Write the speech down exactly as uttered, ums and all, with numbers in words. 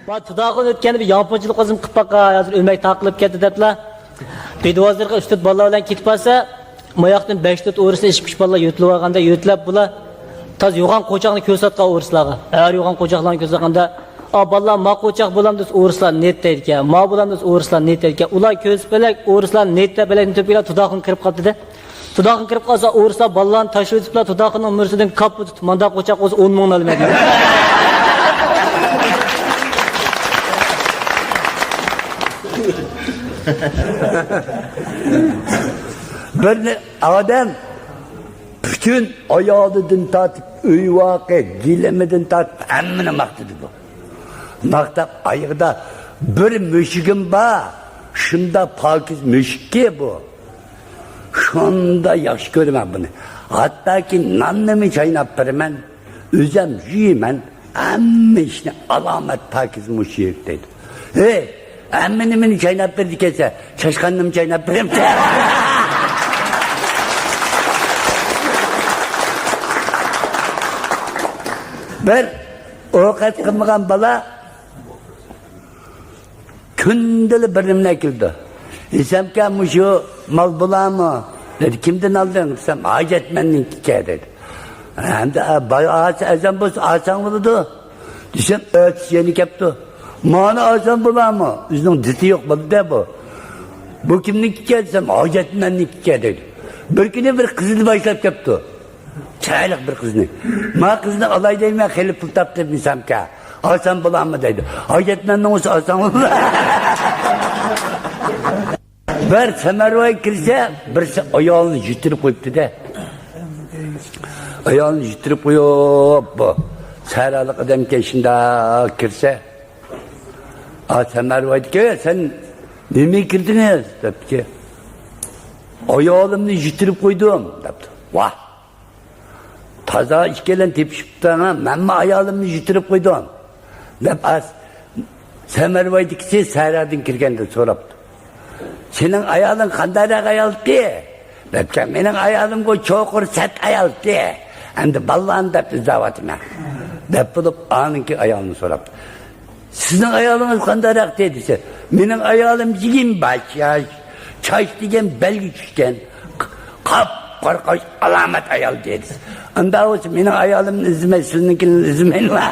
ما تۇداخۇن ئۆتكەندە بىر يانپونچىلىق ئۆزۈم قىلىپ باقاي، ھازىر ئۆمەك تاقىلىپ كەتتى دەپلا، بىدۋازىرغا ئۈچ تۆت بالىلار بىلەن كېتىپ بارسا، ماياقتىن بەش تۆت ئورۇسلار ئىشىك ئۈچ بالىلار يۆتىلىۋالغاندا يۆتىلەپ بۇلار تاز يوغان قوچاقنى كۆرسەتكەن ئورۇسلارغا. ھەر يوغان قوچاقلارنى كۆرسەتكەندە، «ئا بالىلار، ما قوچاق بولامدۇ؟» دېسە، ئورۇسلار «نېت» دەيدىكەن. «ما بولامدۇ؟» دېسە، ئورۇسلار «نېت» دەيدىكەن. ئۇلار كۆرسە بەلەك ئورۇسلار «نېت» دەپ بەلەكنى تۆپكىلەپ تۇداخۇن كىرىپ قاپتىدە. تۇداخۇن كىرىپ قالسا، ئورۇسلار بالىلارنى تاشلىۋېتىپلا، تۇداخۇننىڭ مۈرىسىدىن كاپپا تۇتۇپ، «مانداق قوچاق بولسا ئون مىڭنى ئالىمەن» دېگەن. بىر ئادەم پۈتۈن ئايالىدىن تارتىپ، ئۆي ۋاقى، گىلىمىدىن تارتىپ ھەممىنى ماختىدى بۇ. ماختاپ، ئايىغىدا بىر مۈشۈكۈم بار، شۇنداق پاكىز مۈشۈككى بۇ. شۇنداق ياخشى كۆرىمەن بۇنى. ھەتتاكى ناننىمۇ چايناپ بېرىمەن، ئۆزۈم يېيىمەن، ھەممە ئىشنى ئالامەت پاكىز مۇشۇ يەر دەيدۇ. ھەي، ھەممە نېمىنى چايناپ بېرىدىكەنسەن، چاشقاننىمۇ چايناپ بېرەمسەن؟ بىر ئوقەت قىلمىغان بالا كۈندىلا بىر نېمىنى ئەكېلىدۇ. دېسەمكە، «مۇشۇ مال بۇلارمۇ؟» دېدى. «كىمدىن ئالدىڭ؟» دېسەم، «ھاجەتمەننىڭكىكەن» دېدى. ئەمدى، ئا، باي ئاچ ئەزەم بولسا ئالساڭ بولىدۇ. دېسەم، ئەتىسى يەنە كەپتۇ. «مانا ئالسام بولامۇ؟» ئۆزىنىڭ دىتى يوق بالا-دە بۇ. «بۇ كىمنىڭكىكەن؟» دېسەم، «ھاجەتمەننىڭكىكەن» دەيدۇ. بىر كۈنى بىر قىزنى باشلاپ كەپتۇ. چىرايلىق بىر قىزنى. «ما قىزنى ئالاي دەيمەن، خېلى پۇل تاپتىم» دېسەمكە، «ئالسام بولامۇ؟» دەيدۇ. «ھاجەتمەننىڭ بولسا ئالساڭ بولىدۇ.» بىر سەمەرۋاي كىرسە، بىرسى ئايالىنى يۈتۈرۈپ قويۇپتۇ-دە. ئايالىنى يۈتۈرۈپ قويۇپ، بۇ سەھرالىق ئادەمكەن، شۇنداق كىرسە، ئا، سەمەرۋايدىكى، «سەن نېمىگە كىردىڭىز؟» دەپتىكى. «ئايالىمنى يۈتۈرۈپ قويدۇم» دەپتۇ. «ۋاھ! تازا ئىككىيلەن تېپىشىپتىڭ، ھە؟ مەنمۇ ئايالىمنى يۈتۈرۈپ قويدۇم» دەپ، ئاس-، سەمەرۋايدىكىسى سەھرادىن كىرگەندە سوراپتۇ. «سېنىڭ ئايالىڭ قانداقراق ئايالتى؟» دەپكەن. «مېنىڭ ئايالىمغۇ چوقۇر سەت ئايالتى. ئەمدى بالىلارنى دەپ ئىزدەۋاتىمەن» دەپ بولۇپ، ئانىڭكى ئايالىنى سوراپتۇ. «سىزنىڭ ئايالىڭىز قانداقراق؟» دېسە، «مېنىڭ ئايالىم يىگىرمە بەش ياش، چاچ دېگەن بەلگە چۈشكەن، قاپقارا قاش، ئالامەت ئايال» دېدى. «ئۇنداق بولسا، مېنىڭ ئايالىمنى ئىزدىمەي، سىزنىڭكىنى ئىزدىمەيلا.»